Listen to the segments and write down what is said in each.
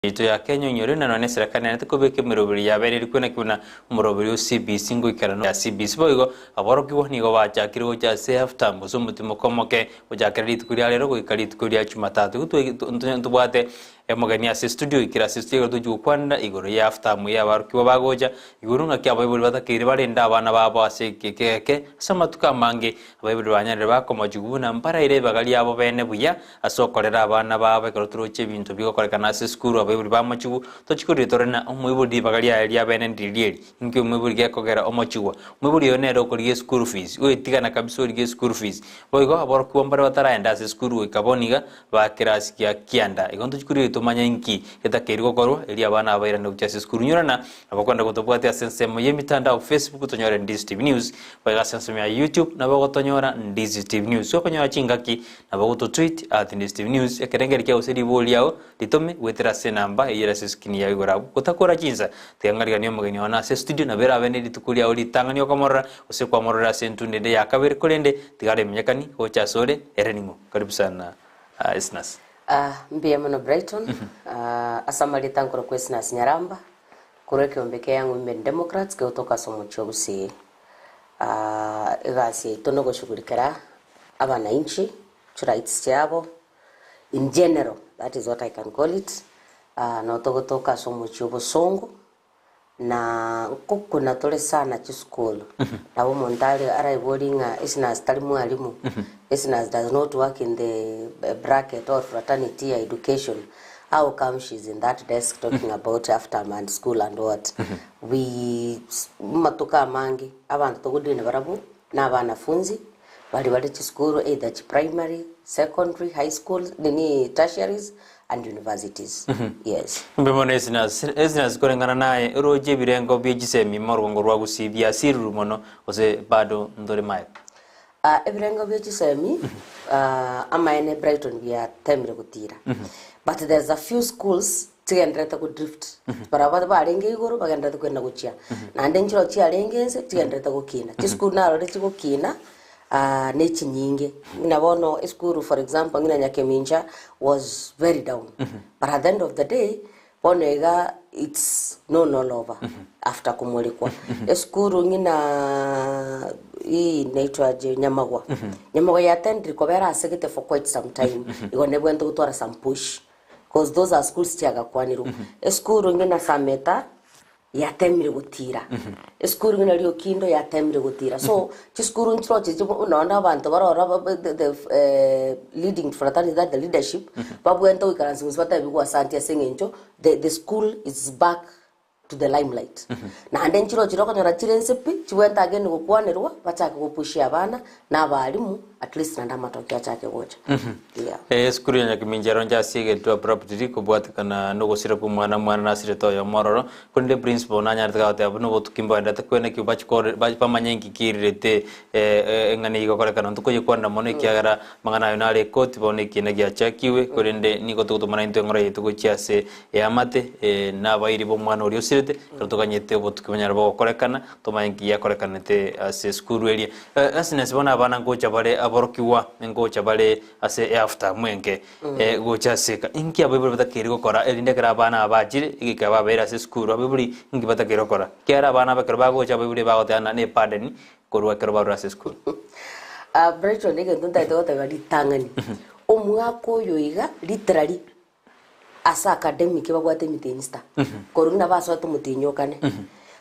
Yaito ya Kenya onyore na nonya eserekari naende tekobeka emeroberi yabeire eri kwena ki buna omoroberi o CBC ngoikeranu ya CBC boigo aborokigwa nigo bachakire gocha ase half term gose omotimoko omoke gochakera rituko ria rero goika rituko ria Jumatatu. Igo ntobwate omogeni ase estudio oikire ase estudio ekero tochi gokwanera igoro ya half term ya abarokigwa bagocha igoro ng'aki abaibori batakeire barende abana babo ase egeka eke ase amatuko amange abaibori banyarire bakomochigwa buna mbaraire ribaga riabo bene buya Ase okorera abana babo ekero toroche ebinto bigokorekana ase esukuru abaibori bamochigwa, tochikorire tore na omoibori ribaga riaye ria bene ndiri eri. Inki omoibori gekogera omochigwa? Omoibori oyo nere okorigia eschool fees, oetigana kabisa origia eschool fees. Boigo aborokigwa mbare bataraenda ase esukuru goika bono iga ba kerasi gia kianda. Igo ntochikorire tomanye inki getakeiri gokorwa erio abana aba bairane gochia ase esukuru. Inyorana nabo okwenda gotobwatia ase ensemo y'emitandao Facebook tonyore Ndizi TV News, boigo ase ensemo ya YouTube nabo ogotonyora Ndizi TV News. Gokonyora chingaki Nabo gototweet at Ndiztv News ekerengerio kiao gose ribori riao ritome goetera ase enamba eyio ere ase eskrini yao igoro abwo. Gotakora chinsa, tiga ng'ariganie omogeni one ase estudio nabo erabe ne rituko riao ritang'ani okomorora gose kwamororera ase entundo ende ya kabere korende tiga aremenyekani gocha asore ere ning'o. Karibu sana Esnas. Mbuya mono Brighton, ase amarieta nkorokwa Esnas Nyaramba, korwa ekeombe kia Young Women Democrats kegotoka ase omochie o Gusii. Egasi yaito nogoshughulikera Abanainchi, chirights chiabo, in general, that is what I can call it, nabo togotoka ase omochie obosongo, na nkokuna tore sana chisukuru, nabo omonto are araiborie ng'a Esnaz tari mwalimu, Esnaz does not work in the bracket or fraternity ya education, how come she is in that desk talking about afterm and school and what? We matuko amange abanto togodeal nabarabwo na abanafunzi, Baria bare chisukuru either chi primary, secondary, high school, nini tertiaries and universities. Yes. Mbe mono Esnas, Esnas koreng'ana naye oroche ebirengo bie chisemi morugongo rwa Gusii biasirurwe mono gose bado ntore maega? Ah, ebirengo bie chisemi ah, amaene Brighton biatemire gotira but there's a few schools chigendererete go drift barabwo barenge igoro bagendererete kogenda gochia naende nchireo chiarenge inse chigendererete gokina. Chisukuru narorire chigokina ne echinyinge buna bono esukuru for example ng'ina Nyakemincha was very down but at the end of the day bono iga it's known all over after komorekwa. Esukuru ng'ina hii inaitwa aje Nyamagwa, Nyamagwa yatendire koba erasegete for quite some time igo nebwenerete gotwara some push. Cause those are schools chiagakwanirwe. Esukuru ng'ina Sameta yatemire gotira. Esukuru ng'ina Riokindo yatemire gotira. So chisukuru nchiroche chibo nonye na abanto barora ba- ba- the, the eh, leading fraternity that the leadership babwenerete goikaransa gose batebiwe asanti ase eng'encho the, the school is back to the limelight. Naende nchirochire okonyora chire inse pi, chibwenerete again gokwanerwa, bachake gopushia abana, na abalimu, at least naende amatokeo achake gocha. Yeah. Esukuru ya Nyakimincha eronche ase egetwe abruptly kobwatekana nogosira kwa omwana omwana nasirete oyomo ororo korende principal nanyarete gagoteba buna obotuki mboenderete kwenekigwa bachikore bamanye inki kirirete eng'ana eyio egokorekana ntokoyekwanera mono ekiagera amang'ana ayo nare ekoti bono ekiina giachakiwe korende nigo togotomana intwe eng'ora yaito gochia ase Eamate, ee, nabairi b'omwana oria osirete, ekero toganyete obotuki bonyare bogokorekana, tomanye nki giakorekanete ase esukuru eria. Ase nase bono abana ngocha bare aborokigwa, ngocha bare ase eafterm enke, gocha ase eka. Inki abaibori batakeire gokora erinde ekero abana aba bachire, egeka babeire ase esukuru, abaibori inki batakeire gokora? Ekiagera abana aba ekero bagocha abaibori bagoteba ng'a ne eburden korwa ekero barure ase esukuru. Brighton egento ntagete goteba ritang'ani, omwaka oyo iga literally Ase academic babwate emitienyi sita, korwa buna basoete omotienyi o kane.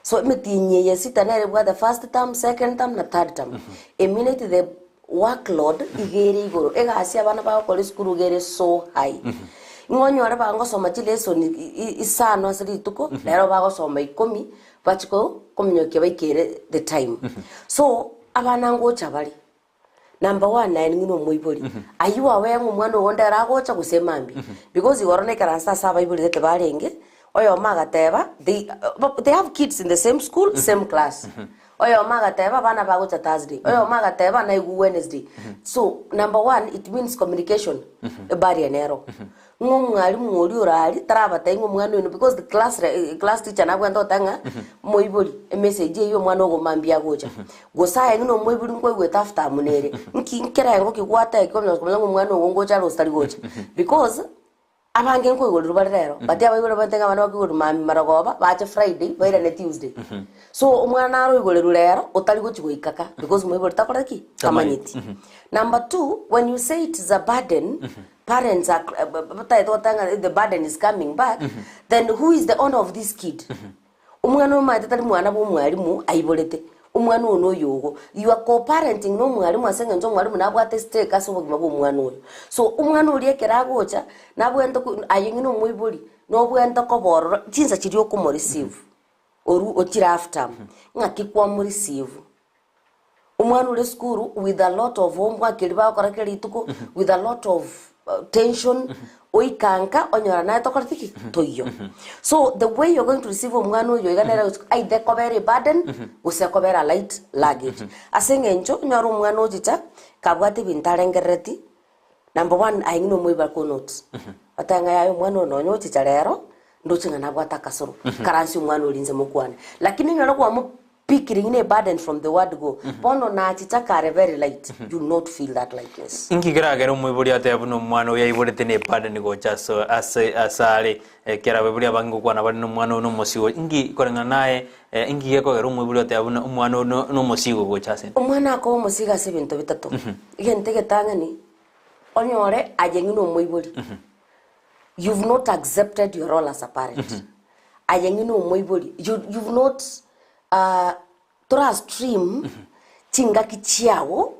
So emetienyi eye sita nere ebwate first term, second term na third term. Emineti the workload iga ere igoro, egasi abana bagokora esukuru iga ere so high. Ng'a onyore bagosoma chilesson isano ase rituko, rero bagosoma ikomi, bachie ko kominyokia baikere the time. So abana ngocha bare. Number one naye ning'ina omoibori aywo awe ng'a omwana ogo ndere agocha gose mambia because igoro naikaransa ase abaibori gete barenge oyomo agateba they they have kids in the same school same class oyomo agateba abana bagocha Thursday oyomo agateba naigwe Wednesday so number one it means communication ebarrier nero. Ng'a omwalimu oria ore aria tarabatebia ng'a omwana oino because the class class teacher nabwenerete goteba ng'a moibori emessage eywo omwana ogo mambia agocha. Gose aye ng'a omoibori nkoigwete after amo nere, nki nkerengo ki gwatebia komanya ng'a omwana ogo ngocha are gose tari gocha. Because. Abange nkoigorerwa bare rero, but abaibori baete ng'a abana bakoigorerwa mambia marogoba, bache Friday, bairane Tuesday. So omwana naro oigorerwe rero, otari gochi goika ka, because moibori takora ki? Tamanyeti. Number two, when you say it is a burden, parents are batagete goteba ng'a the burden is coming back, then who is the owner of this kid? Omwana oyo omanyete tari mwana bwa omwalimu aiborete, omwana oyo noyogo. You are co-parenting na omwalimu ase eng'encho omwalimu nabwate stake ase obogima bwa omwana oyo. So omwana oria ekero agocha, nabwenerete ko aye ng'ina omoibori, nobwenerete koba ororo chinsa chiria okomoreceive, orwu ochire after, ng'aki kwamoreceive. Omwana ore esukuru with a lot of homework eria bagokora kera rituko, with a lot of tension, oika nka onyora naye tokoreti ki? Toiyo. So the way you're going to receive omwana oyo iga nere gochi either ekobera eburden gose ekobera light luggage. Ase eng'encho onyore omwana ochicha kabwate ebinto arengerereti, number one aye ng'ina omoibi akonotice, otebe ng'a yaya omwana oyo nonye ochicha rero, ndoche ng'a nabwate akasoro, karansie omwana oria inse mokwane. Lakini onyore kwamo Pickering ne burden from the word go, bono nachicha kare very light, you not feel that lightness. Inki keragere omoibori atebe buna omwana oyo aiborete ne burden gocha ase ase ase are? Ekero abaibori abange ngokwana bare na omwana oyo nomosigo, inki koreng'ana naye inki gekogera omoibori oteba buna omwana oyo no nomosigo gocha ase? Omwana akoba omosigo ase ebinto bitato, egento egetang'ani, onyore aye ng'ina omoibori, you've not accepted your role as a parent, aye ng'ina omoibori, you you've not tora stream chingaki chiago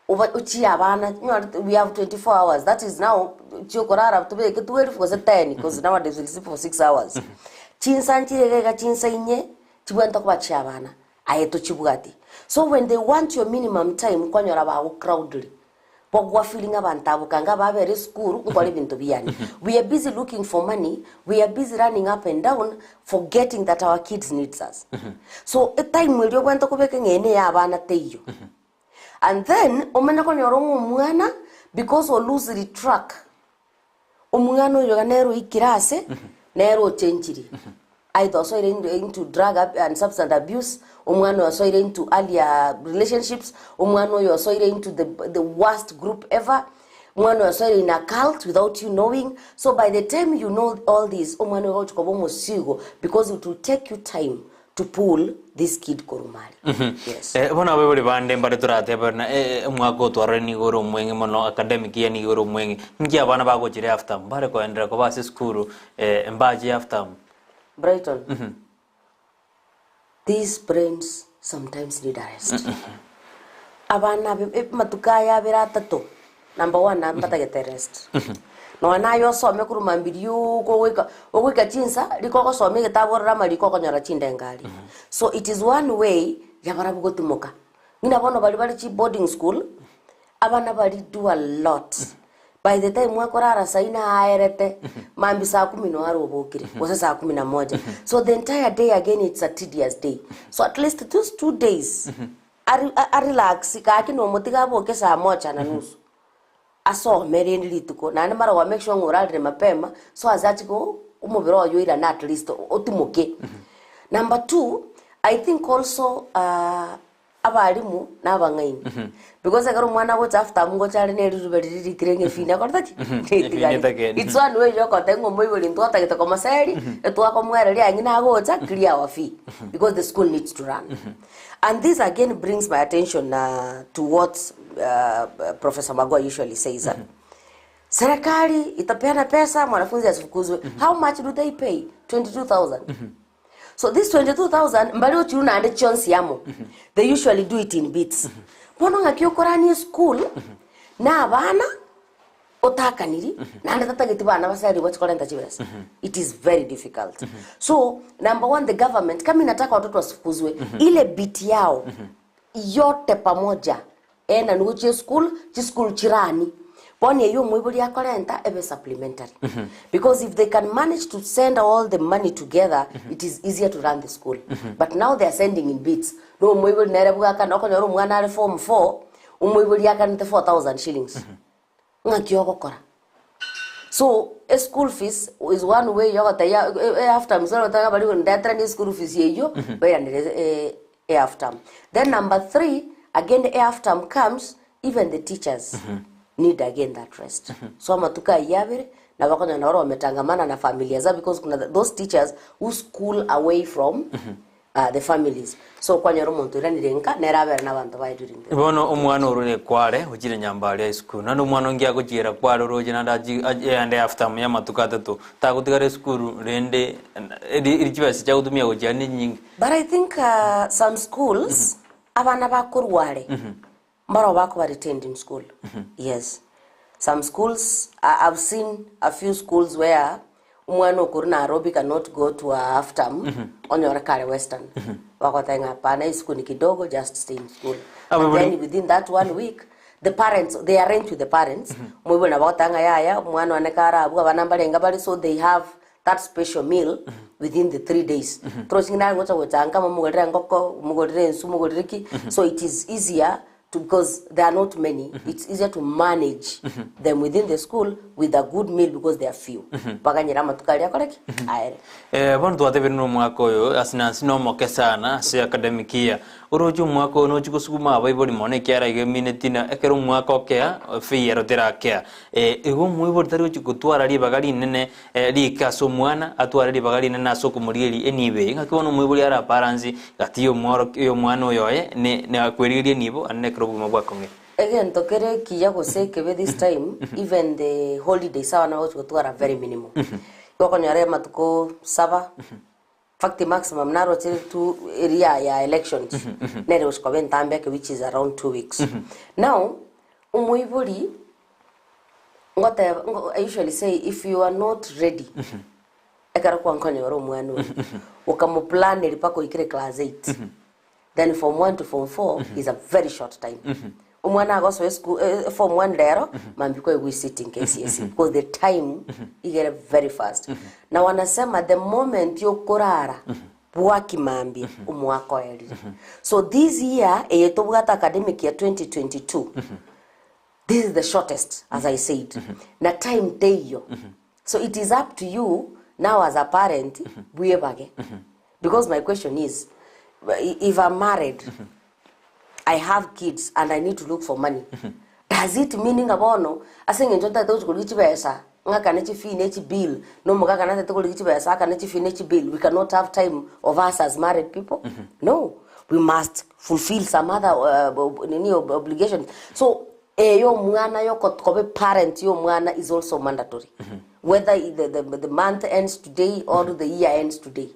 oba ochie abana onyore we have 24 hours that is now chiokorara tobeke 12 gose 10 cause nowadays we sleep for 6 hours. Chinsa nchire iga iga chinsa inye chibwenerete koba chia abana aye tochibwati. So when they want your minimum time kwanyora bago crowdly. Bogwa feeling abanto abwo kanga babere esukuru nkore ebinto biane. We are busy looking for money, we are busy running up and down forgetting that our kids needs us. So etime eria obwenerete kobeka ng'a eye neya abana teiyo. And then omanye konyora ng'a omwana because o losiri track, Omwana oyo iga nere oikire ase, nere ochenchirie. Either osoire into drug and substance abuse, omwana oyo osoire into earlier relationships, omwana oyo osoire into the, the worst group ever, omwana oyo osoire in a cult without you knowing. So by the time you know all this, omwana oyo ogochi koba omosigo because it will take you time to pull this kid korwa mare. Yes. Eh, bono abaibori bande mbare toratebe na eh, omwaka otwarore nigo ore omweng'e mono academic year nigo ore omweng'e inki abana bagochire half term mbare koenderea koba ase esukuru eh, mbache half term Brighton, these brains sometimes need a rest. Abana abe eh, amatuko aya abere atato, number one nabo mbatagete rest. Nonya naye osome korwa mambia rioka ogoika ogoika chinsa rika ogosoma egetabu orore amariko okonyora chindengari. So it is one way ya barabwo gotimoka. Ng'ina bono baria bare chi boarding school, abana baria do a lot. By the time akorara saa ine aerete, mambia saa kumi noyo arobokire, gose saa kumi na moja. So the entire day again it's a tedious day. So at least those 2 days, ari arelax gaki nomotiga aboke saa moja na nusu. Asome rende rituko, naende mara gwa make sure ng'a orarire mapema, so ase achie ko omobere oye oirane at least otimoke. Number two, I think also abalimu na abang'aini, because ekero omwana agocha after ngocha are na eriruba riria ririkire ng'a efini akorete ki? Netigarete. It's one way yokoteba ng'a omoibori ntwatagete komoseri, etwakomwereria ang'e nagocha clear our fee, because the school needs to run. And this again brings my attention to what Professor Magoha usually says. Serikali itapeana pesa mwanafunzi asifukuzwe. How much do they pay? 22,000. So this 22,000 mbari ochiru naende chionsi amo. They usually do it in bits. Bono ng'aki okorania eschool na abana otakaniri naende tatageti bana basari gochi korenta chibesa. It is very difficult. So number one, the government kama inataka watoto wasifukuzwe, ile bit yao yote pamoja ena nigo chie school chischool chirani bono eywo omoibori akorenta ebe supplementary because if they can manage to send all the money together it is easier to run the school but now they are sending in bits no omoibori nere bwakana okonyora omwana are form 4 omoibori akanete 4000 shillings ng'aki ogokora so e school fees is one way yogotebia e half term so ogoteba bari ndetere ne school fees eywo bairanere e half term then number three again e half term comes even the teachers need again that rest so amatuko aywo abere. Nabo okonyora nabo wametangamana na familia zao because kuna those teachers who school away from the families. So kwanyora omonto oiranire nka nere abere na abanto baye during the Bono omwana orure kware ochire nyambari high school naende omwana onge agochiera kware oroche naende achi aende half term ya amatuko atato tagotigara esukuru rende eri chibesa chiagotumia gochia ne chinyinge. But I think some schools abana bakorwa are Mbarabwo bakoba retained in school yes some schools I, I've seen a few schools where omwana okorwa Nairobi cannot go to a half term onyore kare western bagoteba ng'a hapana isiko ni kidogo just stay in school Abo and buri- then within that one week the parents they arrange with the parents moibori nabo bagoteba ng'a yaya omwana one kare abwo abana mbarenge bare so they have that special meal within the 3 days. Torochi ng'a nare ngocha gocha nka momogorere engoko, omogorere ensu, omogorere ki, so it is easier to because there are not many, it's easier to manage them within the school with a good meal because they are few. Baganyere amatuko aria akore ki? Aere. Eh, bono twatebire na omwaka oyo ase nansi nomoke sana ase academic year. Oroche omwaka oyo nochi gosuguma abaibori mono ekiara iga emineti na ekero omwaka okea fee ero terakea. Eh, igo omoibori tari gochi gotwara ribaga rinene Riike ase omwana, atware ribaga rinene ase okomorigereria enibo eye. Ng'aki bono omoibori arabaranse gati y'omworokia y'omwana oyo oye ne na kwerigeria enibo ande nekero obogima bwakong'ire. Egento kere ekiya gose ekebe this time, even the holidays abana bagochi gotwara very minimal. Igo okonyora amatuko saba, infact maximum naroche two eria ya elections, nere gochi koba entambe eke which is around 2 weeks. Now, omoibori ngoteba ngo I usually say if you are not ready ekero kwankonyora omwana oyo okamoplaneri mpaka oikire class 8 then form 1 to form 4 is a very short time. Omwana agosoa esku form 1 rero mambia kwaigwa sitting KCSE because the time igere very fast. Na wanasema the moment yokorara bwaki mambia omwaka oerire. So this year eye tobwate academic year 2022, this is the shortest, as I said, na time teiyo. So it is up to you now as a parent bwebage, because my question is, if I'm married, I have kids and I need to look for money, does it mean ng'a bono ase eng'encho ntagete gochi korigia chibesa ng'akane chifee ne chibill na omogaka natagete korigia chibesa akane chifee ne chibill, we cannot have time of us as married people? No, we must fulfill some other nini obligations. So eyo omwana yokobe parent ya omwana is also mandatory. Whether the month ends today or the year ends today,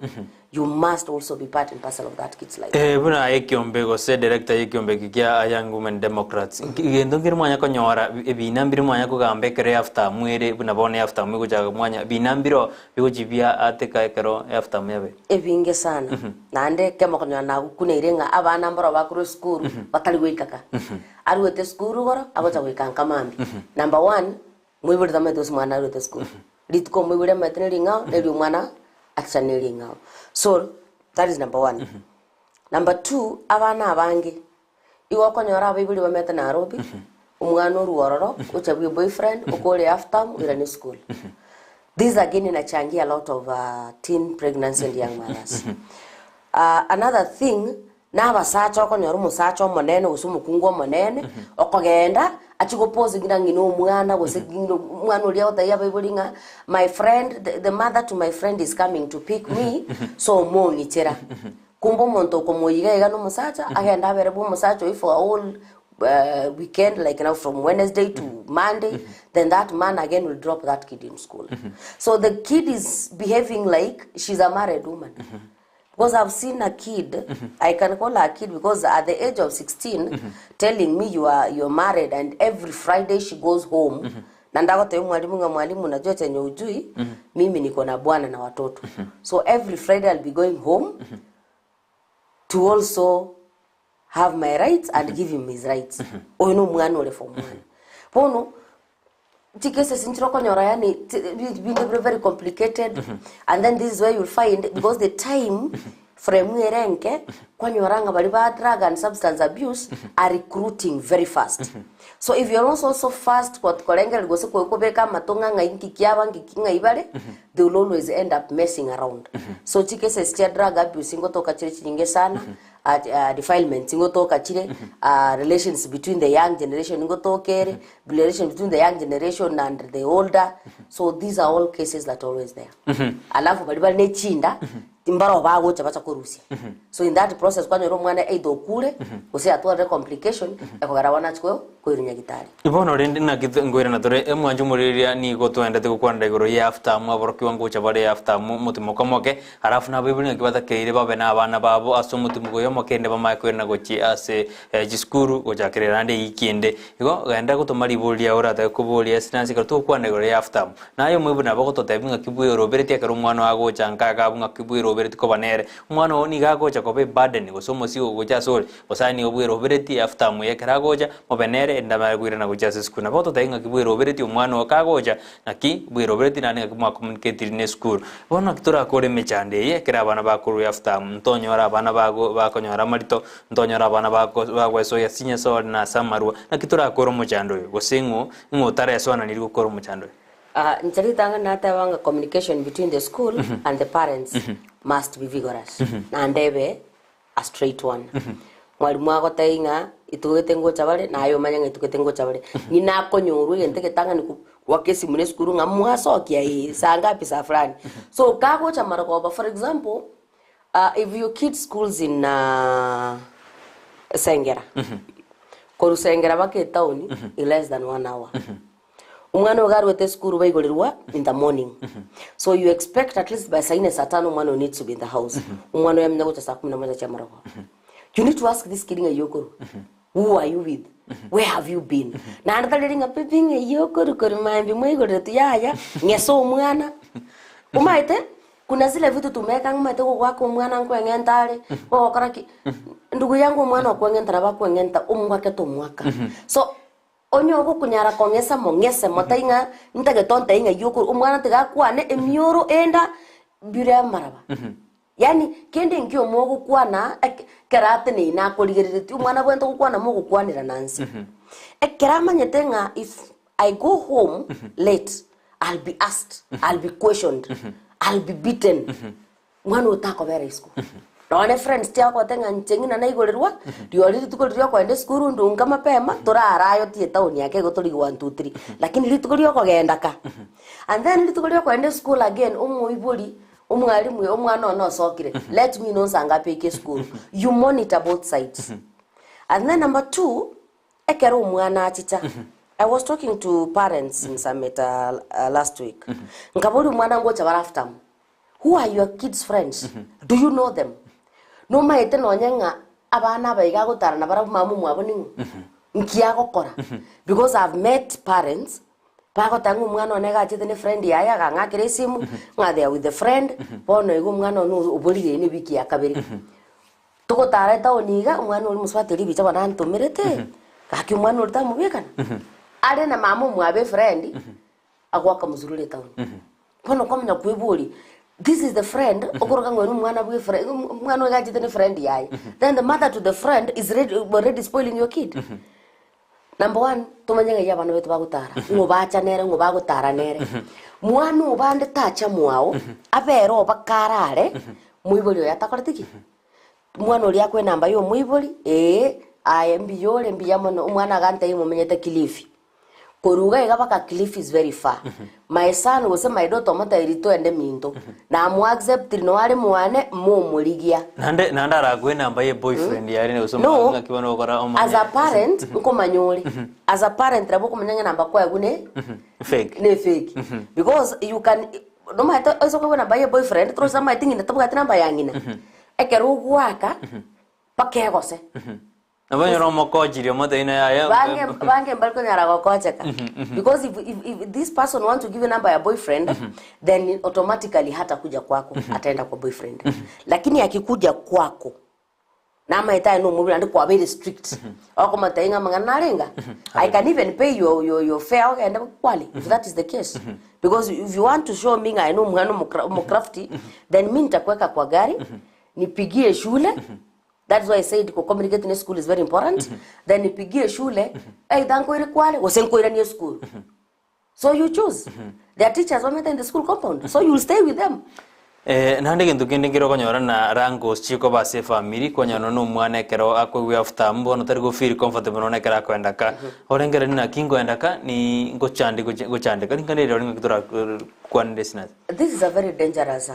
you must also be part and parcel of that kid's life. Eh, buna ekiombe gose director y'ekiombe eki kia Young Women Democrats, gento nkere mwanya konyora ebina mbire mwanya kogamba ekero half term ere buna bono half term egochaka mwanya bina mbiro bigochibia ateka ekero half term yabe. Ebinge sana. Naende kemo konyora nagokuneire ng'a abana mbaro bakorwa esukuru batari goikaka aruete esukuru goro agocha goika nka mambia. Number one, moibori tamanyete gose mwana aruete esukuru rituko omoibori amaete na ring'ao neri omwana acha na ring'ao. So that is number one. Number two, abana abange igo okonyora abaibori bamete Nairobi, omwana orwa ororo ocha bwa boyfriend okore half term oirane school. This again inachangia a lot of teen pregnancy and young mothers. Another thing, nabasacha okonyora omosacha omonene gose omokungu omonene okogenda achigoposi ng'ina ng'ina omwana gose ng'ina omwana oria agotebia abaibori ng'a my friend the mother to my friend is coming to pick me, so mong'ichera. Kumbe omonto okomoiga iga na omosacha agenda abere bwa omosacha oyo for a whole weekend, like now from Wednesday to Monday, then that man again will drop that kid in school. So the kid is behaving like she's a married woman. Because I've seen a kid, I can call her a kid because at the age of 16, telling me you're married and every Friday she goes home. Na ndagotebia mwalimu nga mwalimu najua chenye ujui, mimi niko na bwana na watoto. So every Friday I'll be going home to also have my rights and give him his rights. Oyo no mwana ore form one. Bono chicases nchirokonyora yani binde bire very complicated, and then this is where you'll find, because the time frame erenke kwanyora nga bari ba drug and substance abuse are recruiting very fast. So if you're also so fast korengera gose kubeka amatonga ng'a inki kiaba ngiki ng'a ibare, they will always end up messing around. So chicases chia drug abuse ngotoka chiri chinyinge sana. Defilements ngotoka chire, relations between the young generation ngotoka ere, relation between the young generation and the older, so these are all cases that are always there. Alafu baria bare ne chinda, mbaro bagocha bacha korusia. So in that process kwanyora omwana either okure, gose atwarire complication, ekogera bono achie koirwa nyagitari. Bono rende naki nkoirana tore emwancho omorigereria nigo twaendete gokwanera igoro ye half term aborokigwa ngocha bare half term omotimoka omoke alafu nabaibori naki batakeire babe na abana babo ase omotimoko oyo omoke ende bamanye koirana gochia ase chisukuru gochakerera naende ewiki ende. Igo genda gotoma ribori riao oratake koboria ase nase ekero togokwana igoro ya half term. Naye omoibori nabo ogototebia ng'aki bweroberetie ekero omwana oo agocha nka iga abwo ng'aki bweroberetie koba nere. Omwana oo nigo agocha koba eburden gose omosigo gocha asore, gose aye nigo bweroberetie half term eye ekero agocha, mobe nere erinde amanye koirana gochia ase esukuru. Nabo ogototebia ng'aki bweroberetie omwana oo kagocha, naki bweroberetie naende ng'aki mwacommunicatiri na esukuru. Bono naki torakore emechando eye ekero abana bakorwa half term, ntonyore abana bago bakonyora amarito, ntonyore abana bako bagwesoyia ase chinyasore na ase amarwa, naki torakore omochando oyo? Gose ng'o ng'o otaresoananiri gokora omochando oyo? Inche ritang'ani nateba ng'a communication between the school and the parents must be vigorous, naende ebe a straight one. Mwalimu agotebia ng'a itugete ngocha bare, naye omanye ng'a itugete ngocha bare. Ng'ina akonyorwa egento egetang'ani goaka esimu na esukuru ng'a mwasokia ee, saa ngapi saa fulani. So kagocha marogoba for example, if your kid schools in Sengera, korwa Sengera mpaka etown in less than one hour. Omwana oyo iga arwete esukuru baigorerwa in the morning. So you expect at least by saa ine saa tano omwana oyo needs to be in the house. Omwana oyo amenya gocha saa kumi na moja chia amarogoba. You need to ask this kid ng'ai okorwa. Who are you with? Where have you been? Naende tari eri ng'a baby ng'ai okorwa korwa mambia mwaigoreretwe yaya, ng'esa omwana. Omaete, kuna zile vitu tumeweka ng'a omanyete gogoaka omwana nkoeng'enta are, gogokora ki, ndugu yangu omwana okoeng'enta nabo akoeng'enta omwake tomwaka. So, Onye ogokonyara kong'esa mong'ese, motai ng'a ntagete ontebie ng'a eyio okor omwana tiga akwane emioro enda bire amaraba. Yaani kende nkio mogokwana eke ekero ateneine akorigereretie omwana abwenerete gokwana mogokwanera na nse. Ekero amanyete ng'a if I go home late, I'll be asked, I'll be questioned, I'll be beaten. Omwana oyo takobera isiko. Nonya ne friends chiagote ng'a inche ng'ina naigorerwa, rirorio rituko riria okoenda esukuru ndunga mapema, torare aye otie etown ake igo tori one two three. Lakini rituko ria okogenda ka. And then rituko ria okoenda esukuru again, omoibori, omwalimu omwana one osokire, let me know nsa ngapi aike esukuru. You monitor both sides. And then number two, Ekero omwana achicha, I was talking to parents in Sameta last week, nkaboria omwana ngocha bare after mo, who are your kids friends, do you know them? Nomaete nonye ng'a abana aba iga agotara nabarabwo mama omwabo ning'o? Nki agokora? Because I've met parents bagoteba ng'a omwana one iga achete ne friend yaye akang'akera esimu, ng'a they are with the friend, bono iga omwana one oborire eye ne ewiki ya kabere. Togotara etaoni iga, omwana oria omosubati oria ebicha bono antomerete, gaki omwana oria tamobwekana. Are na mama omwabo efriend, agoaka mozurura etaoni. Bono okomanya kweboria, this is the friend, okoroka ng'a oyo na omwana bwa efriend, omwana oyo achete na efriend yaye. Then the mother to the friend is ready already spoiling your kid. Number one, tomanye ng'ai abana baito bagotara, ng'o bacha nere, ng'o bagotara nere. Mwana obande tacha mwao, abere obakarare, moibori oye atakoreti ki? Mwana oria akoe enamba ya omoibori, ee, aye mbuya ore mbuya mono, omwana agantebia momenyete Kilifi. Korwa iga iga mpaka Kilifi is very far. My son gose my daughter omotebirie twende minto, namoacceptiri nonya are mwane, momorigia. Naende naende arakwe enamba ye boyfriend yare gose No, omwana ng'aki bono ogokora omanye as a parent nkomanya ore as a parent nabo okomanya ng'a enamba kwaegwa ne fake ne fake because you can nomanyete oise koegwa enamba ye boyfriend toroche amaete ng'ina tabwati namba ya ng'ina ekero ogoaka mpaka egose Nabo onyore omokochiri omotebi na yaya Bange bange mbari konyara gokocheka because if, if, if this person want to give you number ya boyfriend then automatically hatakuja kwako ataenda kwa boyfriend lakini akikuja kwako namaete aye nomoibori naende kwabeire strict okomotebia ng'a amang'ana narenga I can even pay your, your, your fare ogende kwale if that is the case because if you want to show me ng'a aye nomwana omokra- omokrafty then mi nitakuweka kwa gari nipigie shule That's why I said ko communicate ne school is very important. Then nipigie shule either nkoire kware gose nkoiranie school. So you choose. There are teachers bamete in the school compound. So you will stay with them. Eh, naende egento kende nkere okonyora na wrangles chikoba ase efamiri, kwanyora nonya na omwana ekero akoigwa after amo bono tari go feel comfortable nonya ekero akoenda ka, orengere naki nkoenda ka ni ngochande gocha gochandeka ring'ana eri rori ng'aki tora kwanere esinati. This is a very dangerous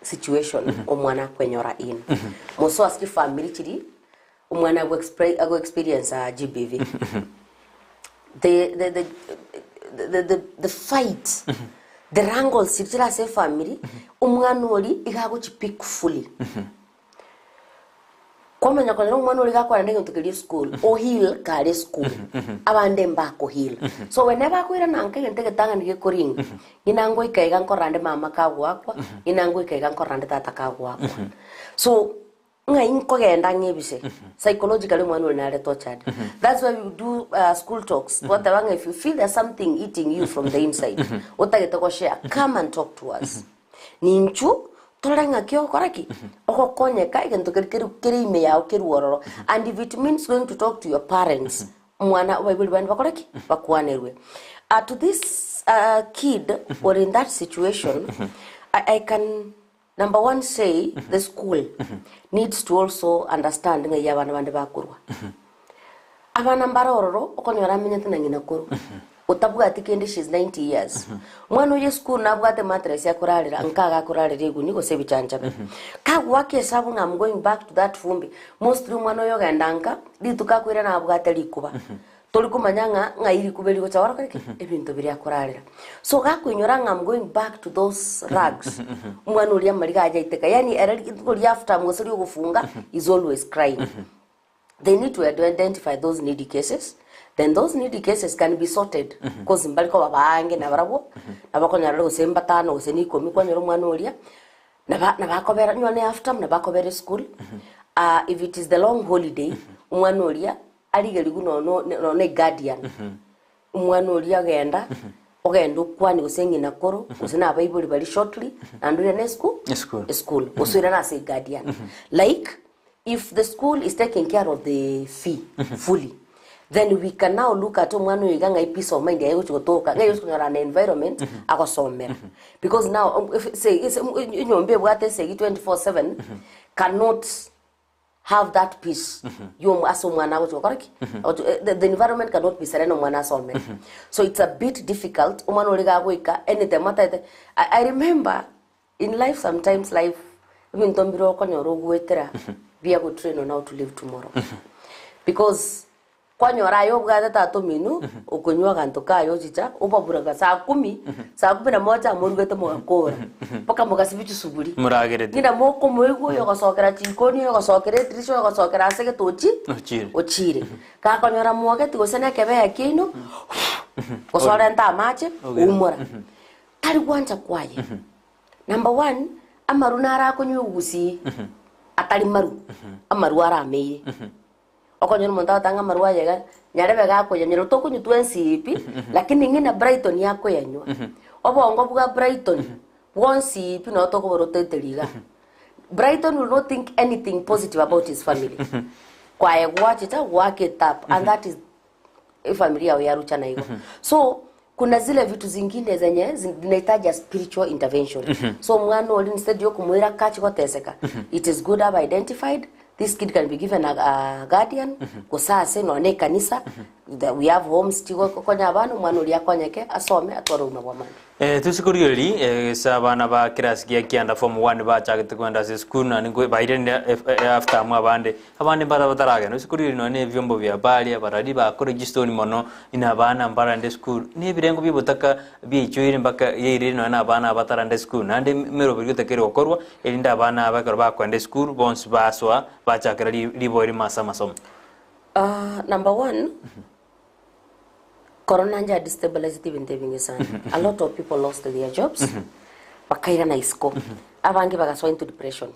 situation omwana akwenyora in. Moso ase chifamiri chiri omwana ago expre ago experience GBV. The the the the the the fight, the wrangles chiri chire ase efamiri, omwana oria iga agochipick fully. Kwamanya konyora omwana oria iga akwana egento keria esukuru, o heal kare esukuru, abande mbako heal. So whenever akoirana nka egento egetang'ani gekoringa, ng'ina ngoika iga nkorora nde mama kagoakwa, ng'ina ngoika iga nkorora nde tata kagoakwa. So Ng'ai nkogenda ng'ebise? Psychologically omwana oria nare tortured. That's why we do school talks. Twateba ng'a if you feel there's something eating you from the inside, otagete go share, come and talk to us. Ninchu torore ng'aki ogokora ki? Ogokonyeka egento keria keri kere ime yao kerwe ororo. And if it means going to talk to your parents, omwana abaibori bande bakore ki? Bakwanerwe. To this kid or in that situation, I can Number one say the school needs to also understand ng'ai abana bande bakorwa. Abana mbare ororo okonyora amenyete na ng'ina koro otabwati kende she is 90 years. Omwana oye esukuru nabwate mattress akorarera nkaga akorarera eguni gose ebichanchabe. Kagoaka esabu ng'a I'm going back to that fumbi mostly omwana oyo ogenda nka rituko akoirana abwate rikuba. Tori komanya ng'a ng'ai rikuba eri rigocha gokora ki? Ebinto biria akorarera. So gakoinyora ng'a I'm going back to those rags, omwana oria amariga aye aiteka. Yaani ere rituko ria after gose ria ogofunga is always crying. They need to identify those needy cases, then those needy cases can be sorted cause mbari koba baange nabarabwo, nabakonyora gose mbatano gose na ikomi kwanyora omwana oria, Naba nabakobera nywa ne half term nabakobera eschool ah if it is the long holiday omwana oria arigerigwe nono nono ne guardian omwana oria ogenda ogenda okwane gose ng'ina koro gose na abaibori baria shortly naende oirane eschool Eschool. eschool gose oirane ase eguardian like if the school is taking care of the fee fully then we can now look at omwana oyo iga ng'ai peace of mind yaye egochi gotoka ng'ai ogochi konyora an environment agosomera because now if say ase enyomba ebwate esegi 24/7 cannot have that peace yo ase omwana agochi gokora ki Agochi the the environment cannot be serene omwana asomere so it's a bit difficult omwana oria iga agoika anytime ataete I I remember In life sometimes life ebinto mbire okonyora ogoetera bia go train on how to live tomorrow because kwanyora aye obwate tata omino okonywa aganto kaye ochicha obaburaga saa kumi saa kumi na moja amorugete mogakora mpaka mogasibia chisuguri Moragerete. ng'ina mokomoigwa oyo ogosokera chikoni oyo ogosokera edirisha oyo ogosokera ase egete ochi Ochire. ochire gakonyora mwogeti gose na ekebea kiaino gose orente amache oumora. Tari gwancha kwaye. Number one, amaru naro akonywa egusii atari maru, amaru arameire. Okonyora omonto agoteba ng'a amaru aye iga, nyarebe gakoyanywa, tokonywa twensi pi, lakini ng'ina Brighton akoyanywa. Obongo bwa Brighton, bwonsi pi nabo tokobora otoeteri igaa. Brighton will not think anything positive about his family. Kwaye gwachicha goaka etap and that is efamily yao yaruchana igo so kuna zile vitu zingine zenye zinahitaji a spiritual intervention so omwana oria instead ya okomoira kachi goteseka it is good abe identified this kid can be given a, a guardian gose ase nonya na ekanisa the, we have homes chigokonya abana omwana oria akonyeke asome atware obogima bwa mambia. Eh, toise korigereria eh, ase abana ba kirasi gia kianda form one bachagete kogenda ase esukuru naende nko bairanire eh, eh, after amo abande abande mbara bataragenda oise korigereria nonya na ebiombo bia habari abarari bakore chistori mono ina abana mbarande esukuru na ebirengo bia obotaka biaichoire mpaka yairire nonya na abana aba batarande esukuru naende emeroberi otakeire gokorwa erinde abana aba ekero bakoenda esukuru bonsi basoa bachakera ri riboe rimo ase amasomo. Ah, number one Corona nja destabilizete ebinto ebinge sana. A lot of people lost their jobs, bakairana isiko. Abange bagasoa into depression.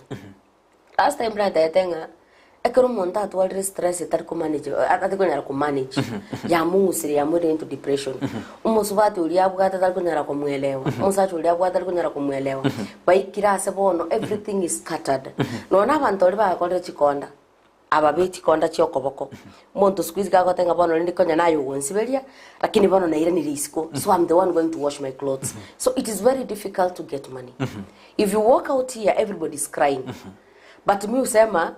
Last time natebete ng'a ekero omonto atwarire stress etari komanage atari konyara komanage, yamong'usire yamoire into depression. Omosubati oria abwate tari konyara komoelewa, omosacha oria abwate tari konyara komoelewa. Baikire ase bono everything is scattered. Nonya na abanto baria bagakorire chikonda. Aba be chikonda chi'okoboko. Omonto siku hizi gagoteba ng'a bono rende konya naye ogonsiberia, lakini bono nairanire isiko, so I'm the one going to wash my clothes. So it is very difficult to get money. If you walk out here, everybody is crying. But mi husema,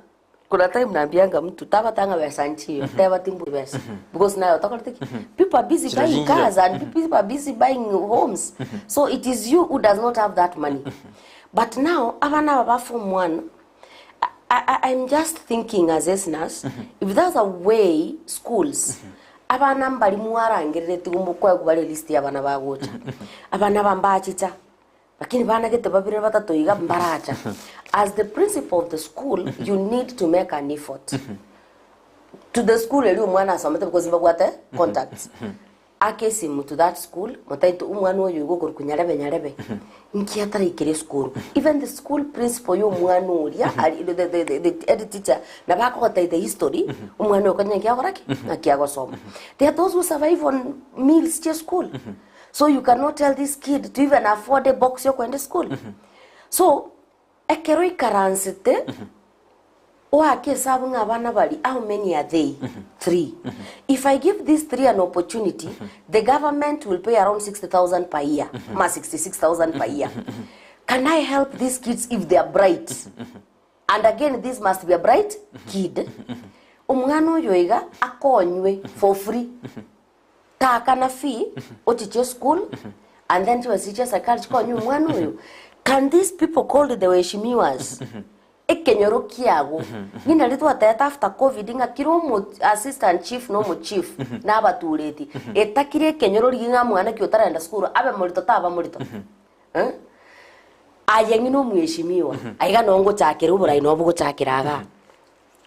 kuna time naambianga mtu, tagoteba ng'a besa nchiyo, teba timbwati besa. Because naye otokorete ki? People are busy Chira buying chinchire. cars and people are busy buying homes. So it is you who does not have that money. But now, abana aba ba form one, I, I, I'm just thinking as Esnas, if there's a way schools abana mbari mwarangerereti kwegwa bare list ya abana bagocha abana bambachicha lakini bana gete babire batato iga mbaracha as the principal of the school you need to make an effort to the school eri omwana asomete because mbabwate contacts ake esimu to that school motaito omwana oyo igo okorokwa nyarebe nyarebe nki ataraikire esukuru even the school principal ya omwana oria ari the, the, the, the head teacher nabo akogotebia the history omwana oyo konya nki agokora ki ng'aki agosoma there are those who survive on meals chia school so you cannot tell this kid to even afford a box ya okoenda esukuru so ekero oikaransete Oake esabu ng'a abana baria, how many are they? Three. If I give these three an opportunity, the government will pay around 60,000 per year, ma 66,000 per year. Can I help these kids if they are bright? And again, this must be a bright kid. Omwana oyo iga akonywe for free. Taakana fee, ochiche school, and then chibesa chia serikali chikonywe omwana oyo. Can these people called the waheshimiwas Ekenyoro kiago. Ng'ina riria twatebete after covid ng'a kera omo assistant chief na omo chief na abatureti, etakire ekenyoro rigiya ng'a mwana ki otaragenda sukuru abe morito taba morito. Eh? Aye ng'ina omweshimiwa, aiga noo ngochakera oborai noo bogochakera igaa.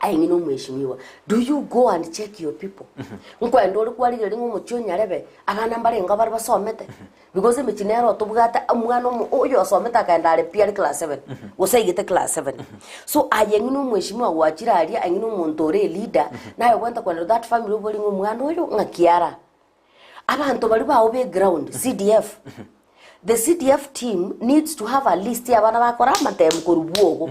Aye ng'ina omweshimiwa, do you go and check your people? Nkoenda ore kwarigereria ng'a omochie o Nyarebe, abana mbarenge bare basomete? Because emechie nero tobwate omwana omo oyo osomete akaenda are pi are class seven, gose aigete class seven. So aye ng'ina omweshimiwa gwachire aria, aye ng'ina omonto ore eleader, naye ogwenta kogenda to that family obore ng'a omwana oyo ng'aki ara. Abanto baria bao be ground, CDF, the CDF team needs to have a list ya abana bakora amatemu korwa bwogo.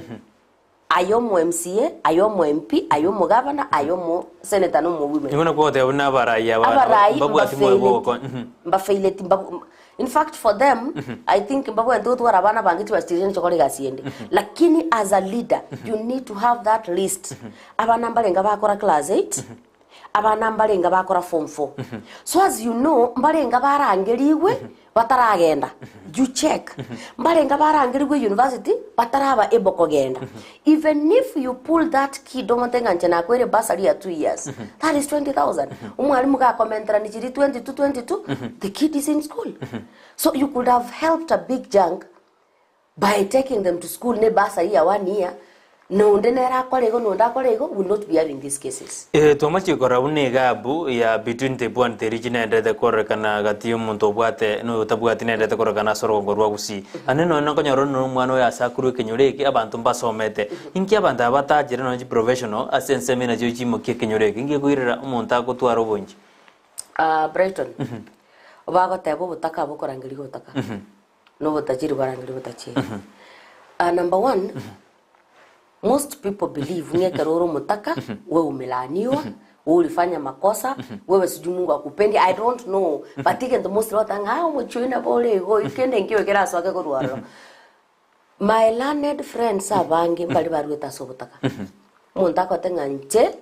Aye omo MCA, aye omo MP, aye omogavana, aye omo senator na omo women. Nigo nakogoteba buna abarai aba Abarai mbabwati moyo mbafaileti, bw'ogokora. mbafaileti, mba- in fact for them, I think mbabwenerete gotwara abana bange chibasitiria nichokora egasi ende. Lakini as a leader, you need to have that list. Abana mbarenge bakora class 8, Abana mbarenge bakora form four. So as you know, mbarenge barangerigwe bataragenda. You check. Mbarenge barangerigwe university bataraba able kogenda. Even if you pull that kid omonte ng'a inche nakoeire bursary ya 2 years, that is 20,000. Omwalimu gakomenterani chiri 22 22, the kid is in school. So you could have helped a big chunk by taking them to school ne bursary ya one year na onde nere akore igo na onde akore igo will not be having these cases. Eh, twamachia korora buna egabu ya between the poor and the rich nendete kororekana gati y'omonto obwate na oyotabwati nendete kororekana ase orogongo rwa Gusii. Ande nonya nkonyora onye nomwana oyo ase akorwa ekenyoro eke abanto mbasomete. Inki abanto aba batachire nonya chiprofessional ase ensemo eye nachio chimokia ekenyoro eke? Inki gekoirera omonto agotwara obonchi? Ah, Brighton, bagoteba obotaka bokorangeria obotaka. Nobotajiri bwarangeria obotajiri. Ah, number one, most people believe ng'a ekero ore omotaka, wewe umelaaniwa, wewe ulifanya makosa, wewe sijui Mungu hakupendi, I don't know. But egento most bagoteba ng'a ah omochie oyo nabo ore igo, kende nkeiyo kerasoke korwa ororo. My learned friends abange mbare baruete ase obotaka. Omonto agote ng'a inche,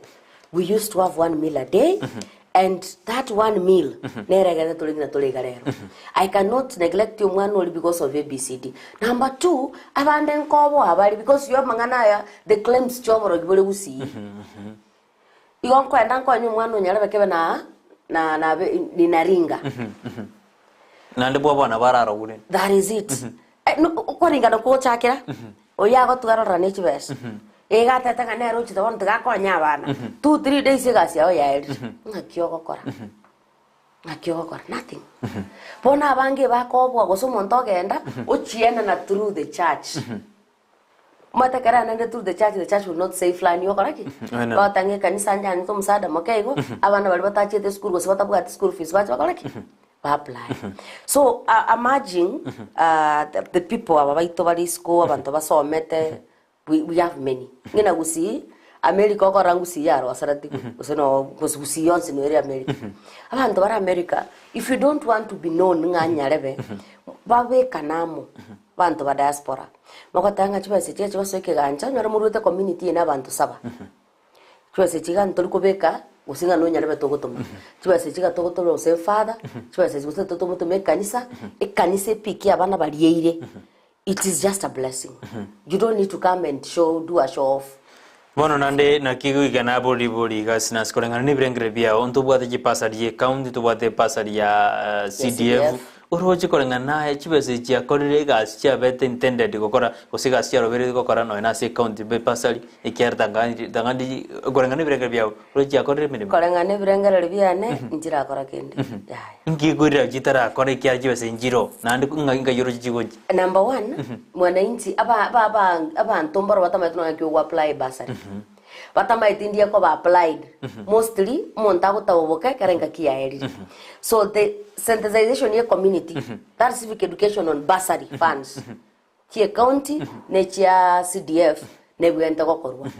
we used to have one meal a day, and that one meal nere egere tore ng'ina tore iga rero. I cannot neglect omwana oria because of ABCD. Number two, abande nkoboa bare because yo amang'ana aya the claims chia oborogi bore gusii. Igo nkoenda nkonye omwana onyarebe kebe na na na ninaringa. Naende bwabo nabo ararogure. That is it. Eh, no, okoringana kogochakera oyo agotwarora ne chibesa iga atete ng'a nere ochete bono tiga akonye abana 2 3 days egasi yao yaerire ng'aki ogokora ng'aki ogokora nothing bono abange bakoboa gose omonto ogenda ochienana through the church Omanyete ekero aenanire through the church, the church will not say fulani okora ki? Amen. Bagoteba ng'a ekanisa nyanchete omosaada moke igo, abana baria batachiete esukuru gose batabwati school fees bache bakore ki? Ba apply. So I'm urging the people aba baito bare isiko, abanto basomete, we have many. Ng'ina gusii, America okorora ngusii yaroseretigwe, gose no gose gusii yonsi noere America. Abanto bare America, if you don't want to be known ng'a nyarebe, babekane amo, abanto ba diaspora. Mogoteba ng'a chibesa echi chigosoa ekegancha, onyore moruete community eye na abanto saba. Chibesa echi iga ntori kobeka, gose ng'a nonyarebe togotoma. Chibesa echi iga togotoma gose father, chibesa echi gose totomotoma ekanisa, ekanisa epikie abana barieire. It is just a blessing. You don't need to come and show, do a show off. Bono naende naki goika nabori ribori iga ase nase koreng'ana nebirengererio biao, ntobwate chipasari ye county, ntobwate epasari ya CDF, CDF. oroche koreng'ana naye chibesa echi chiakorire egasi chiabete intended gokora gose egasi chiarobereire gokora nonya nase ecounty be epasari ekiagera tang'ani tang'ani koreng'ana nebirengererio biao oroche chiakorire emeremo. Koreng'ana nebirengererio biane, nchirakora kende, yaya. Inki gekoirera chitarakora ekiagera chibesa nchiroo, naende ng'a nkai oroche chigochia. Number one, mwananchi aba aba aba abanto mbaro batamaeti nonya ki ogo apply bursary. Batamaeti ndiye koba applied. Mostly, omonto agotaboboka ekero engaki yaerire. So the sensitization ye community, that civic education on bursary funds, chie county na echia CDF, nebwenerete gokorwa.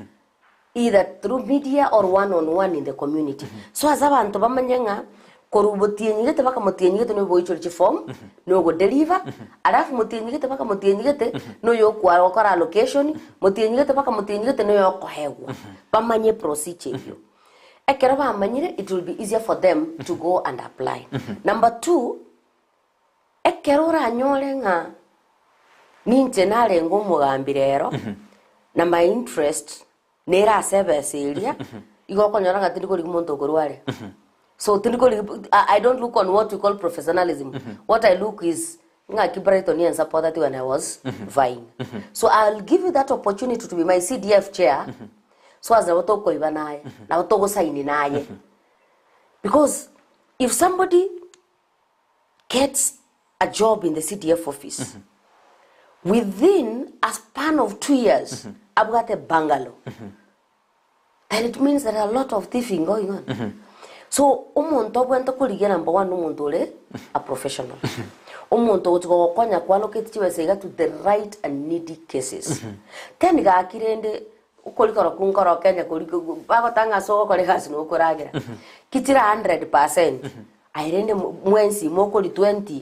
Either through media or one on one in the community. So ase abanto bamanye ng'a korwa motienyi gete mpaka motienyi gete noyo boichore chiform, noyo ogodeliver, alafu motienyi gete mpaka motienyi gete noyo okwara gokora allocation, motienyi gete mpaka motienyi gete noyo okoegwa. Bamanye procedure eyio. Ekero bamanyire it will be easier for them to go and apply. Number two, Ekero oranyore ng'a ninche narenge omogambi rero, na my interest nere ase ebesa eria, igo okonyora ng'a tindi korigia monto okorwa are. So tindi korigia I I don't look on what we call professionalism. What I look is ng'aki Brighton yansupporteti when I was vying. So I'll give you that opportunity to be my CDF chair, so as nabo tokoiba naye, nabo togosaini naye. Because if somebody gets a job in the CDF office within a span of 2 years abwate bungalow, then it means there are a lot of thieving going on. So omonto obwente korigia number one omonto ore a professional, omonto ogochi gogokonya kwallocate chibesa iga to the right and needy cases. Then gaki rende okorikora ku nkoro Kenya kori bagotanga ase ogokora egasi na okoragera kichire 100%. Aye rende mwensi mokori 20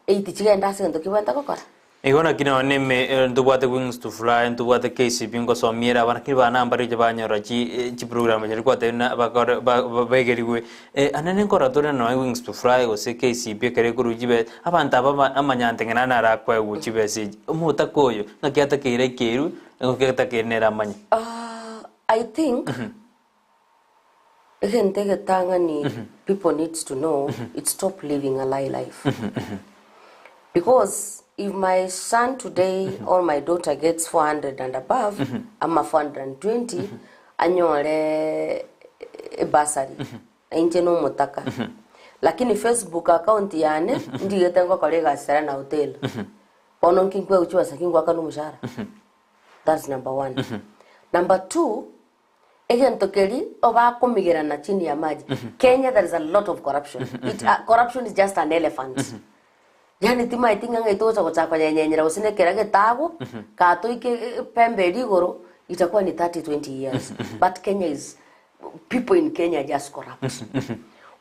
80 chigende ase egento kibwente gokora. Igo naki nonya neme ntobwate Wings to Fly, ntobwate KCB ngosomiere abana, lakini bana mbare banyora chi chiprogram chiria kwatebire buna bakore ba begerigwe. Anene nkorora tore nonya Wings to Fly gose KCB ekero ekorwa chibe abanto aba ba amanyante ng'a naro arakoegwa chibesa echi. Omotaka oyo, ng'aki atakeire ekerwe, ng'aki atakeire nere amanye. I think Egento egetang'ani people needs to know it's stop living a lie life. Because if my son today or my daughter gets 400 and above ama 420 anyore ebursary na inche nomotaka lakini Facebook account yane ndigete ngokora egasi Serena Hotel bono nki nkwegochia chibesa ki ngoakana omoshahara that's number one. Number two. Egento keria obakomigerana chini ya maji. Kenya there is a lot of corruption. It, corruption is just an elephant. Yani timaeti ng'a ng'ai togocha gochaka konyenyenyera gose na ekera getago, katoike pembe eria igoro, itakuwa ni 30, 20 years. But Kenya is, people in Kenya are just corrupt.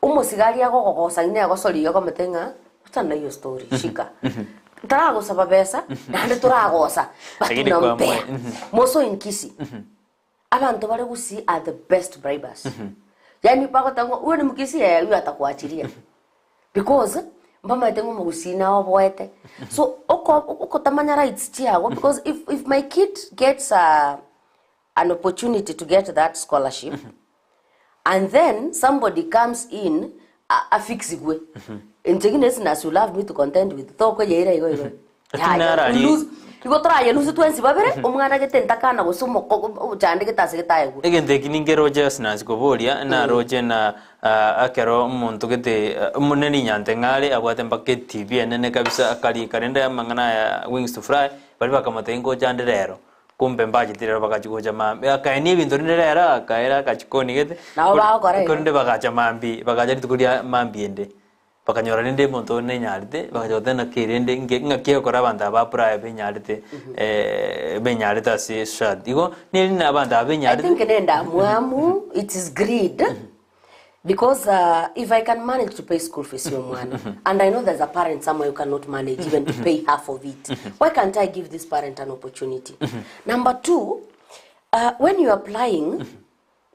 Omosigari agogogosa ng'ina agosoria iga akomete ng'a, wachana na hiyo story, shika. Taragosaba besa, naende toragosa, but Lakini kwa unampea. mwe- Moso in Kisii. Abanto bare gusii are the best bribers. Yaani bagoteba ng'a huyo ni mkisii eh, huyo atakuachilia. Because mbamaete ng'a omogusii naye oboete. So oko okotamanya rights chiago because if, if my kid gets a, an opportunity to get that scholarship and then somebody comes in a- afixigwe inche gine since you love me to contend with tokoyeira igo igo. Lakini narari- Lose- igo toraye lose twensi babere omwana gete ntakana gose omoko ochandegete ase getaegwe. Egento eki ninkeroche ase nansi koboria, naroche na ah, ekero omonto gete ah, omonene rinyante ng'are abwate mpaka etv enene kabisa akarika rende amang'ana aya Wings to Fly, baria bakamotebia ngocha ande rero, kumbe mbacheti rero bagachia gocha mambia, akaenia ebinto rinde rero akaira akachikoni gete, Nabo bagokora igo. korende bagacha mambia, bagacha rituko ria mambia ende. Bakanyora rende omonto onde nenyarete, bagacha goteba naki rende nge ng'aki egokora abanto aba apply benyarete benyarete ase society. Igo neri na abanto aba I benyarete. think nendamwamu it is greed because uh, if I can manage to pay school fees ya omwana and I know there's a parent somewhere who cannot manage even to pay half of it why can't I give this parent an opportunity number two uh, when you're applying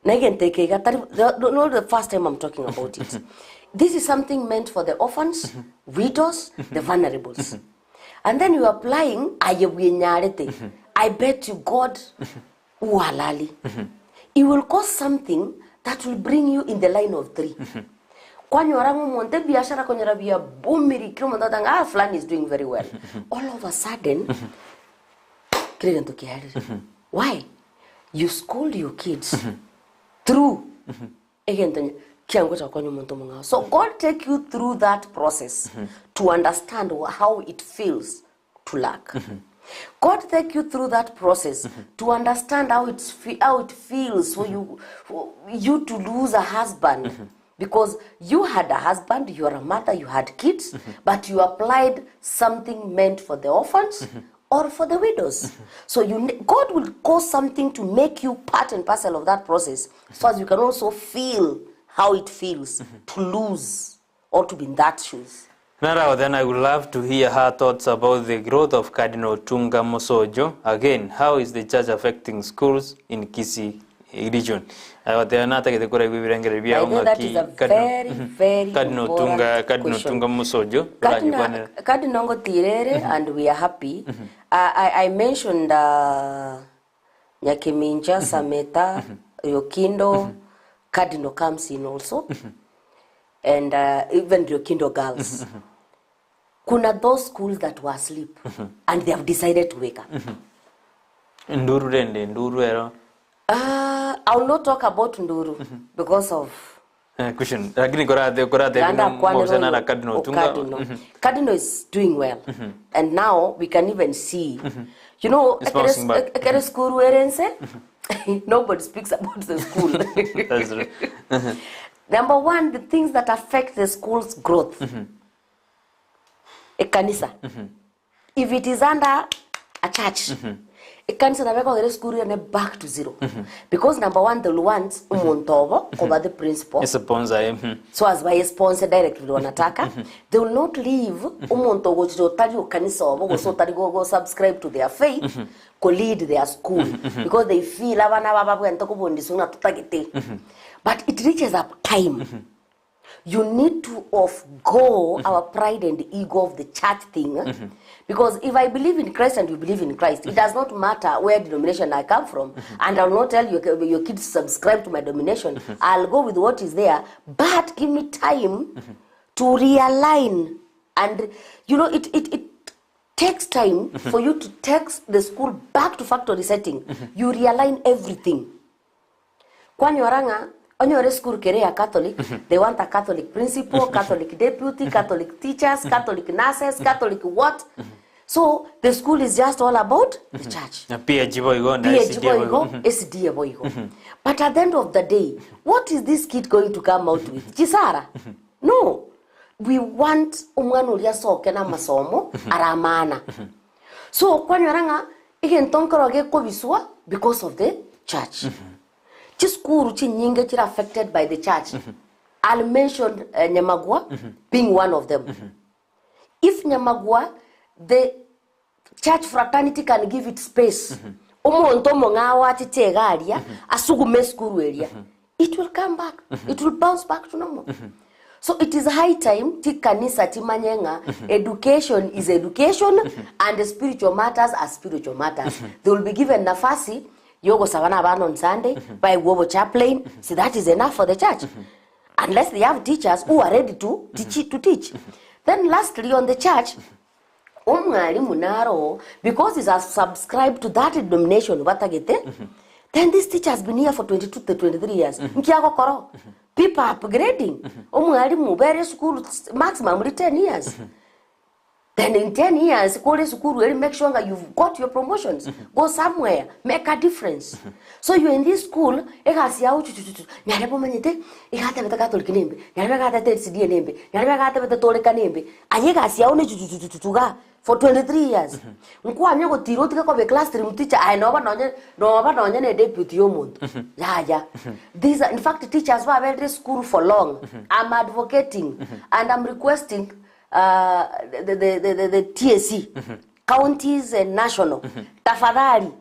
Na egento eke iga tari the, not the first time I'm talking about it. This is something meant for the orphans, widows, the vulnerables. And then you are applying aye bwenyarete. I bet you God uhalali. He will cause something that will bring you in the line of three. Kwanyora ng'a omonto ebiashara konyora bia boomiri kera omonto agoteba ng'a ah fulani is doing very well. All of a sudden, kera egento kiarire. Why? You scold your kids through egento onye kiangocha gokonya omonto omong'ao. So God take you through that process to understand how it feels to lack. God take you through that process to understand how it's fe- how it feels for you for you to lose a husband. Because you had a husband, you are a mother, you had kids, but you applied something meant for the orphans or for the widows. So you, ne- God will cause something to make you part and parcel of that process so as you can also feel how it feels to lose or to be in that shoes. Nara then I would love to hear her thoughts about the growth of Cardinal Tunga Mosojo. Again, how is the church affecting schools in Kisii region? Agoteeba natagete koraigwa ebirengererio I biao think that ng'aki is a Cardinal very, very Cardinal Tunga important Cardinal question. Tunga Mosojo Cardinal, oranyekwanere. Cardinal Ngotirere, and we are happy. I, I, I mentioned uh, Nyakimincha, Sameta, Riokindo, Cardinal comes in also, and uh, even Riokindo girls. Kuna those schools that were asleep and they have decided to wake up. Nduru rende nduru ero Uh, I will not talk about Nduru because of Eh, question lakini korate korate Ganda akwanera mobisana na oyo Cardinal o Tunga Cardinal. Cardinal is doing well. And now we can even see. You know, It's bouncing back. ekere school werense, nobody speaks about the school. That's true. Number one, the things that affect the school's growth. Ekanisa. If it is under a church, ekanisa nabo ekogera esukuru yone back to zero. Because number one, they'll want omonto obo koba the principal. Sponsor eh, So as by sponsor directly wanataka they will not leave omonto ogochire otari okanisa obo gose otari go, go subscribe to their faith ko lead their school because they feel abana baba babwente kobundiswa ng'a totagete but it reaches a time you need to off go our pride and ego of the church thing eh? because if i believe in christ and you believe in christ it does not matter where denomination i come from and i'll not tell your, your kids subscribe to my denomination i'll go with what is there but give me time to realign and you know it, it, it takes time for you to take the school back to factory setting you realign everything kwanyora ng'a onyore school kere ya catholic they want a catholic principal catholic deputy catholic teachers catholic nurses catholic what so the school is just all about the church Na PAG boigo na PAG SDA boigo. boigo SDA boigo but at the end of the day what is this kid going to come out with chisara no we want omwana oria asoke na amasomo aramana so kwanyora ng'a egento nkero gekobiswa because of the church chisukuru chinyinge chiri affected by the church I'll mention uh, Nyamagwa being one of them if Nyamagwa the church fraternity can give it space omonto omong'ao achete iga aria asugume esukuru eria it will come back it will bounce back to normal so it is high time chikanisa chimanye ng'a education is education and spiritual matters are spiritual matters they will be given nafasi yogosaba na abana on sunday baigwe obochaplain see that is enough for the church unless they have teachers who are ready to teach, to teach. then lastly on the church omwalimu naro because he's a subscribed to that denomination batagete then this teacher has been here for 22 to 23 years nkiagokoro people are upgrading omwalimu bere school maximum ri 10 years. Then in 10 years kore esukuru eri make sure ng'a you've got your promotions go somewhere make a difference so you're in this school egasi yago chuchuchuchu nyarebe omanyete iga atebete catholic nembe nyarebe iga atebete SDA nembe nyarebe iga atebete toreka nembe aye egasi yago ne chuchuchuchuchu igaa for 23 years nkwanye gotira otige koba eclassroom teacher aye noba nonye noba nonye na edeputy ya omonto yaya these are in fact teachers baberire esukuru for long I'm advocating and I'm requesting the, the, the, the, the TSC counties and national tafadhali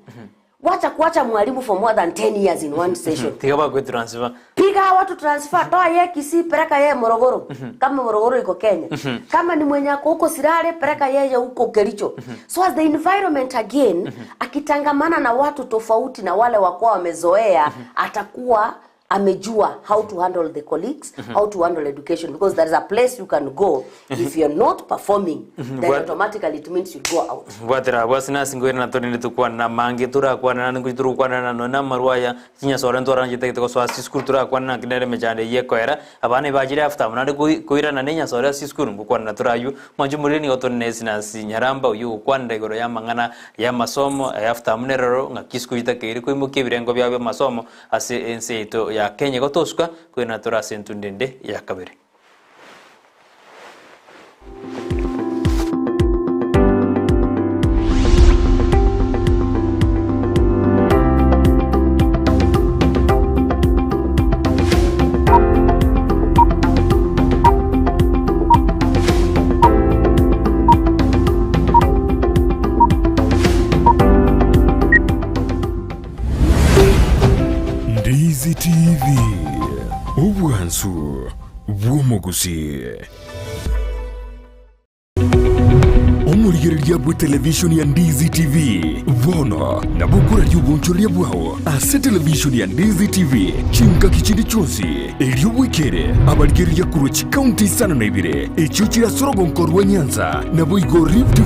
wacha kuacha mwalimu for more than 10 years in one session Tiga bakwe transfer. piga watu transfer toa ye Kisii peleka ye Morogoro kama Morogoro iko Kenya kama ni mwenye ako huko Sirare peleka yeye huko Kericho so as the environment again akitangamana na watu tofauti na wale wakuwa wamezoea atakuwa amejua how to handle the colleagues how to handle education because there is a place you can go if you're not performing then What- automatically it means you go out Gwatera gwasina singwere na tori tukwana mangi turakwana na ngui turukwana na na marwaya chinyasore ntwaranjete gosoa school turakwana na kinere mechande yekoera abana bajire after munande kuirana ne nyasore ase school ngukwana turayu mwanju muri ni goto nesina sinyaramba uyu gukwanira igoro ya mang'ana ya masomo after munerero ng'aki school itakeire koimokia ebirengo biabo bia masomo ase ense yaito ya Kenya gotosuka kwirana tora ase entundende ya kabere. Ndizi TV, obwansu bw'omogusii. Omorigereria bwe televishoni ya Ndizi TV bono nabo okoraria obonchoreria bwao ase televishoni ya Ndizi TV chingaki chinde chionsi erio bwekere abarigereria korwa chikaunti isano na ibere echio chire ase orogonko rwa Nyanza naboigo Rift Valley.